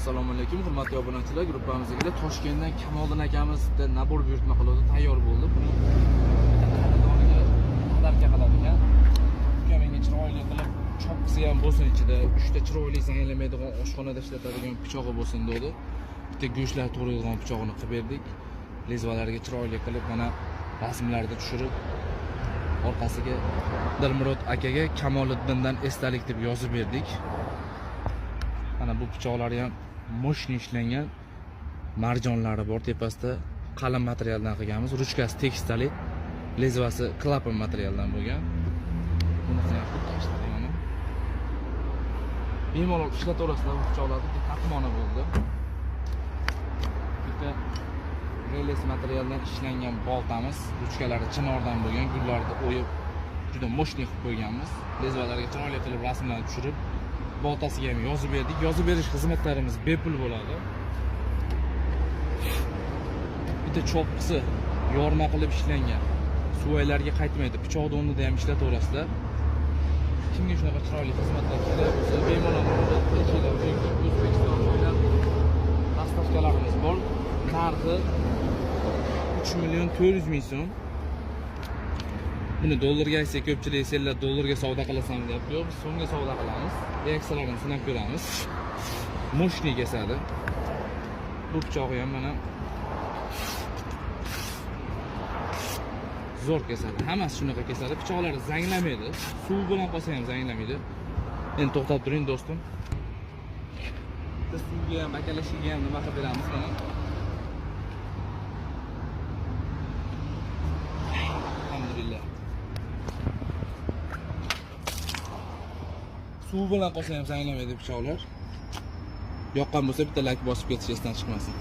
Assalomu alaykum, hurmatli obunachilar. Gruppamizga Toshkentdan Kamoliddin akamiz bitta nabor buyurtma qildi, tayyor bo'ldi. Buni bitta qadarka qiladigan. Uka menga chiroyli qilib chopqisi ham bo'lsin ichida, 3 ta chiroyli zanglamaydigan oshxonada ishlatadigan pichog'i bo'lsin dedi. Bitta go'shtlar to'g'raydigan pichog'ini qilib berdik. Lezvalarga chiroyli qilib mana rasmlarni tushirib orqasiga Dilmurod akaga Kamoliddindan esdalik deb yozib berdik. Mana bu pichoqlari ham мощный ishlangan, marjonlari bor tepasida, qalin materialdan qilganmiz. Ruchkasi tekstali, lezvasi klapan materialdan bo'lgan. Bunisi ham xuddi ishlatadi. Bemalol ishlataverasizlar bu pichoqlarni. Bitta qatmoni bo'ldi. Bitta reles materialdan ishlangan boltamiz, ruchkalari chinordan bo'lgan, gullarni o'yib juda мощный qilib qo'yganmiz. Lezvalarga chiroyli qilib rasmlarni tushirib boltasiga ham yozib berdik. Yozib berish xizmatlarimiz bepul bo'ladi. Bitta cho'qqisi yorma qilib ishlangan. Suvaylarga qaytmaydi. Pichoqni o'rnida ham ishlataverasizlar. Kimga shunaqa chiroyli xizmatlar kerak bo'lsa, bemalol murojaat qilishinglar mumkin. O'zbekiston bo'ylab dastavkalarimiz bor. Narxi 3 400 ming so'm. Buni dollarga aytsak, ko'pchilik senlar dollarga savdo qilasan deyapti. Yo'q, biz so'mga savdo qilamiz. Reaksiyalarini sinab ko'ramiz. Мощный kesadi. Bu pichog'i ham mana zo'r kesadi. Hammasi shunaqa kesadi. Pichoqlari zanglamaydi. Suv bilan qolsa ham zanglamaydi. Endi to'xtab turing do'stim. Bitta suvga ham, bakalashiga ham nima qilib beramiz mana. Alhamdulillah. Suv bilan qolsa ham zanglamaydi pichoqlar. Yoqqan bo'lsa bitta like bosib ketish esdan chiqmasin.